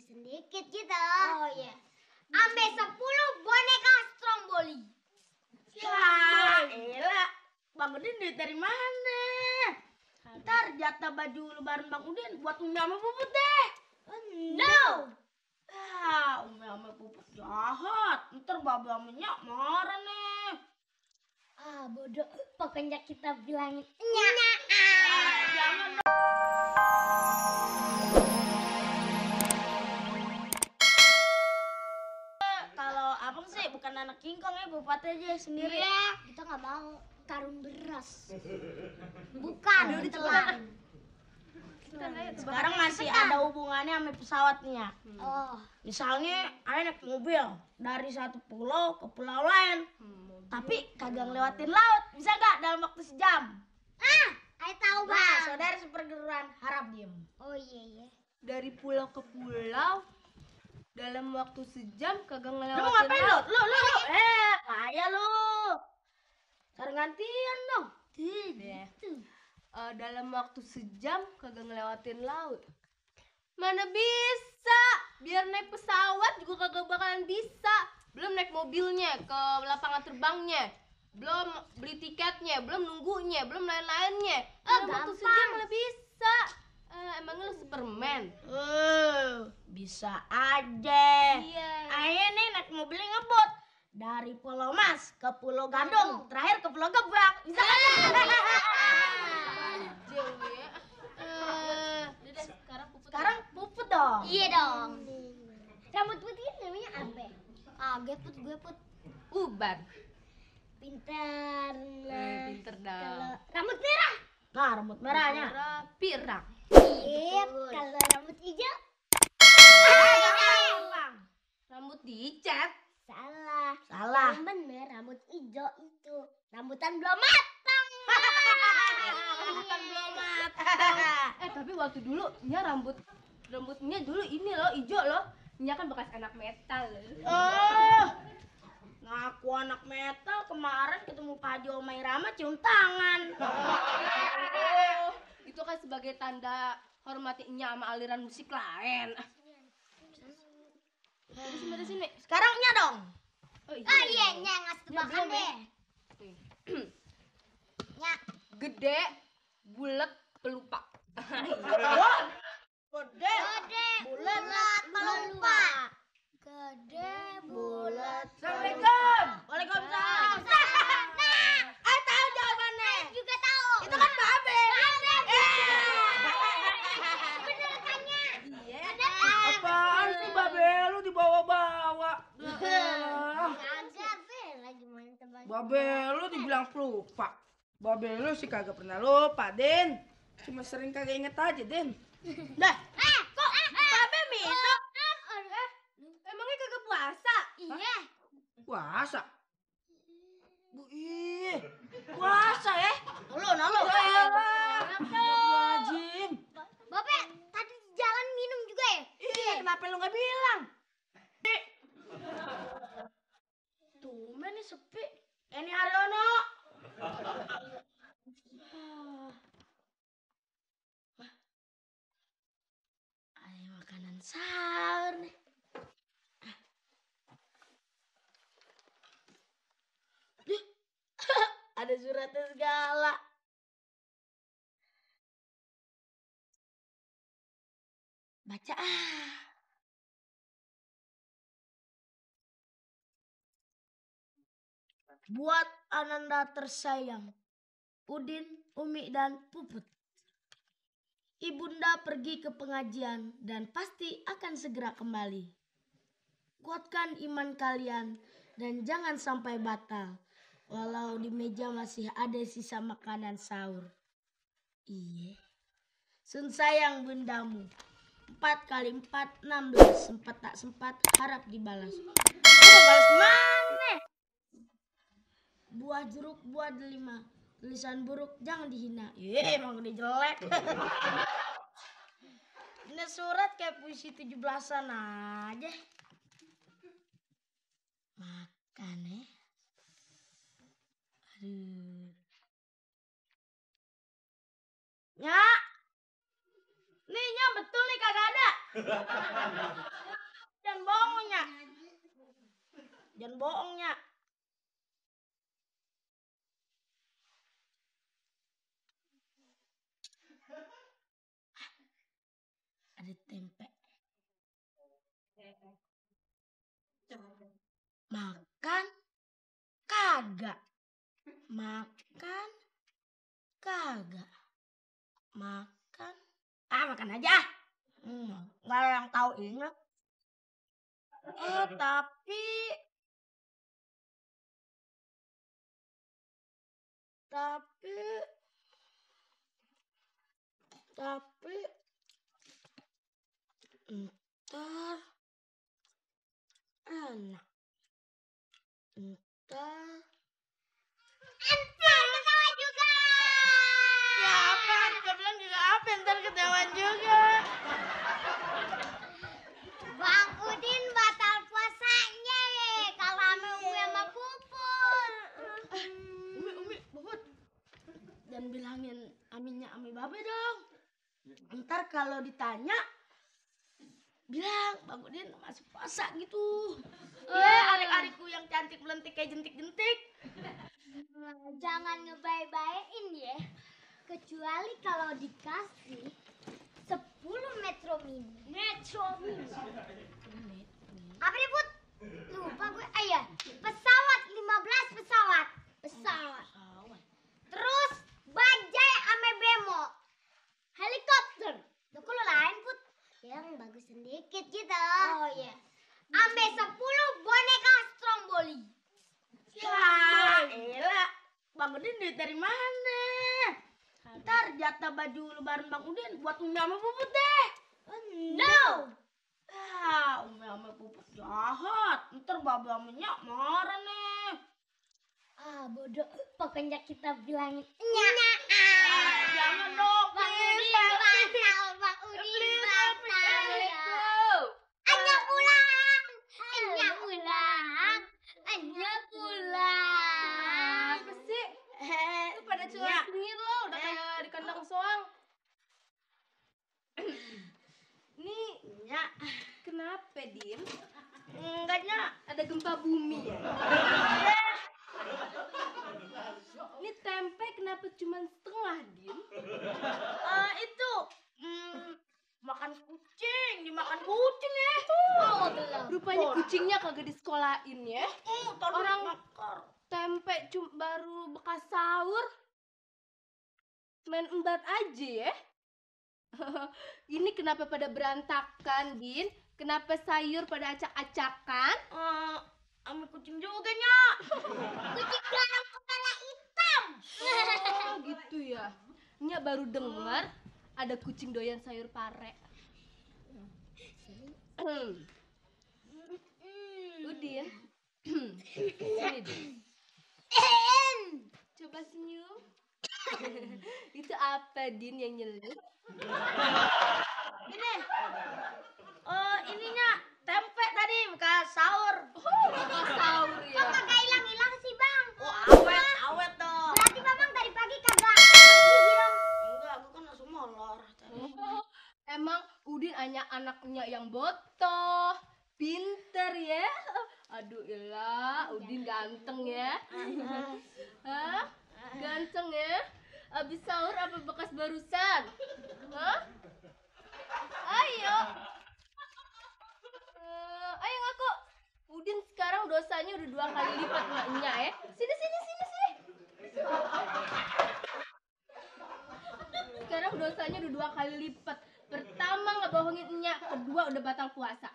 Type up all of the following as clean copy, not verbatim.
sedikit gitu. Oh iya. Ambe 10 boneka stromboli. Ya elah, Bang Udin duit dari mana? Ntar jatah baju lebaran Bang Udin buat Umi sama Puput deh. No. Umi sama Puput jahat. Ntar Babe sama Nyak marah nih. Bodoh. Pokoknya kita bilangin Nyak. Jangan. Kalau abang sih bukan anak kingkong ya, Bupati aja sendiri. Iya, kita nggak mau karung beras. Bukan, ditelan. Sekarang masih ada hubungannya sama pesawatnya. Oh. Misalnya, ayah naik mobil dari satu pulau ke pulau lain, tapi kagak ngelewatin laut, bisa nggak dalam waktu sejam? Ayah tahu Nah, bang. saudara seperguruan harap diem. Oh iya. Dari pulau ke pulau dalam waktu sejam kagak Lu ngelewatin mau ngapain laut. lu? Kayak lu. Cara gantian dong. Iya. Dalam waktu sejam kagak ngelewatin laut. Mana bisa? Biar naik pesawat juga kagak bakalan bisa. Belum naik mobilnya ke lapangan terbangnya. Belum beli tiketnya, belum nunggunya, belum lain-lainnya. Dalam waktu gampang. sejam mana bisa? Emangnya lu Superman? Bisa aja. Iya. Ayah nih naik mobilnya ngebut dari Pulau Mas ke Pulau Gadung, terakhir ke Pulau Gebrak. Bisa kan? Jauh ya. Udah sekarang Puput. Sekarang Puput dong. Iya dong. Rambut putih namanya apa? Gue put. Uban. Pintar. Pinter dah. Rambut merah. Nah, rambut merahnya. Merah pirang. Iya. Kalau rambut hijau. Bang. Rambut dicat. Salah. Yang bener rambut hijau itu rambutan belum matang. Bukan belum matang. Tapi waktu dulu Nya rambutnya dulu ini loh hijau loh. Nya kan bekas anak metal loh. Ngaku anak metal, kemarin ketemu Pak Haji sama Irama cium tangan. Itu kan sebagai tanda hormati Nya sama aliran musik lain. Dari sini. Sekarang Nya dong. Oh iya, Nyak ngasih tebakan belum, deh. Nyak. Gede, bulat, pelupa. Gede, bulat, pelupa. Gede, bulat. Assalamualaikum. Waalaikumsalam. Tahu jawabannya. Juga tahu. Itu kan Babe. Bener kan, Nyak? Iya. Apaan sih Babe lu dibawa-bawa? Kagak, Be. Lagi main tebak. Babe lu dibilang pelupa. Babe lu sih kagak pernah lupa, Den. Cuma sering kagak inget aja, Den. Dah, kok Babe minum? Emangnya kagak puasa? Iya. Puasa. Puasa ya? Nalo. Wajib. Bapak tadi di jalan minum juga ya? Iya, kenapa lu nggak bilang? Tumben nih sepi. Ini Haryono. Ayo makanan sahur nih. Ada suratnya segala. Baca Buat Ananda tersayang, Udin, Umi, dan Puput. Ibunda pergi ke pengajian dan pasti akan segera kembali. Kuatkan iman kalian dan jangan sampai batal. Walau di meja masih ada sisa makanan sahur. Iya. Sun sayang bundamu. 4 kali 4, 16. Sempat tak sempat, harap dibalas. Balas kemana? Buah jeruk, buah delima. Tulisan buruk, jangan dihina. Emang udah jelek. Ini surat kayak puisi 17-an aja. Makan ya. Aduh. Nya. Nih Nya betul nih kagak ada. Jangan bohongnya. Jangan bohongnya. Ada tempe. Makan kagak. Makan kagak. Makan. Makan aja. Nggak ada yang tahu ingat. Tapi ntar enak. Ntar ketawa juga. siapa yang bilang juga apa ntar ketahuan juga. Bang Udin batal puasanya kalau ame Umi sama Puput. Umi, Bubut. Dan bilangin aminnya Ami Babe dong. Ntar kalau ditanya bilang Bang Udin masih puasa gitu. Arik-arikku yang cantik melentik kayak jentik-jentik. Jangan ngebay-bayin ya. Kecuali kalau dikasih 10 Metro Mini. Apa nih, Put? Lupa gue. Ya. Pesawat 15 pesawat. Terus bajai ame bemo. Helikopter. Tuh kalau lain, Put. Yang bagus sedikit gitu. Oh iya. Ame 10 boneka stromboli. Ya elah, Bang Udin duit dari mana? Ntar jatah baju lebaran Bang Udin buat Umi sama Puput deh. No. Umi sama Puput jahat. Ntar Babe sama Nyak marah nih. Bodoh. Pokoknya kita bilangin Nyak. Jangan dong, Bang please. Udin batal. Bang Udin batal. Anya pulang. Apa sih? Itu pada curang sengir lo, udah kayak di kandang soang. Nih, Nyak, kenapa, Din? enggak Nyak. Ada gempa bumi ya? Ini tempe kenapa cuma setengah, Din? Itu makan kucing, dimakan kucing ya. Rupanya kucingnya kagak disekolahin ya. Orang Tempe baru bekas sahur. Main embat aja ya. Ini kenapa pada berantakan, Din? Kenapa sayur pada acak-acakan? Ame kucing juga Nyak. Kucing garang kepala hitam. Oh gitu ya. Nya baru dengar ada kucing doyan sayur pare. Udin. Sini, Din. Coba senyum. Itu apa, Din, yang nyelip? Ini Nyak, tempe tadi bekas sahur. Bekas sahur Kok ya. kagak hilang-hilang sih, Bang? Awet dong. Berarti Bang dari pagi kagak gigi dong. Enggak, aku kan langsung molor tadi. Emang Udin hanya anaknya yang botoh, pinter ya. Aduh ilah, Udin ganteng ya. Hah? Ganteng ya? Abis sahur apa bekas barusan? Hah? Ayo. Ayo ngaku. Udin sekarang dosanya udah 2 kali lipat maknya ya. Sini. Sekarang dosanya udah 2 kali lipat. Pertama ngebohongin Nya, kedua udah batal puasa.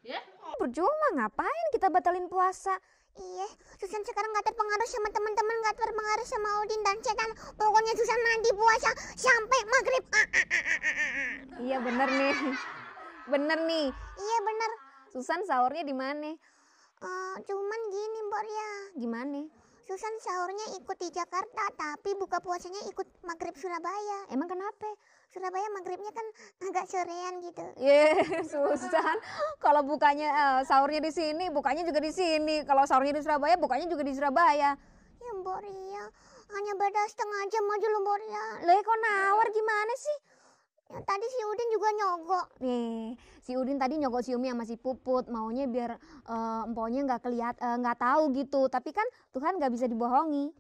Ya? Percuma, ngapain kita batalin puasa? Iya, Susan sekarang gak terpengaruh sama teman-teman, gak terpengaruh sama Udin dan setan. Pokoknya Susan mandi puasa sampai maghrib. Iya bener nih. Iya bener. Susan sahurnya di mana? Cuman gini Mbak ya. Gimana? Susan sahurnya ikut di Jakarta, tapi buka puasanya ikut maghrib Surabaya. Emang kenapa? Surabaya maghribnya kan agak sorean gitu. Susan. Kalau bukanya sahurnya di sini, bukanya juga di sini. Kalau sahurnya di Surabaya, bukanya juga di Surabaya. Ya Mbak Ria, hanya beda setengah jam aja loh Mbak Ria. Lah kok nawar gimana sih? Yang tadi si Udin juga nyogok. Nih, si Udin tadi nyogok si Umi sama si Puput, maunya biar emponya nggak tahu gitu. Tapi kan Tuhan nggak bisa dibohongi.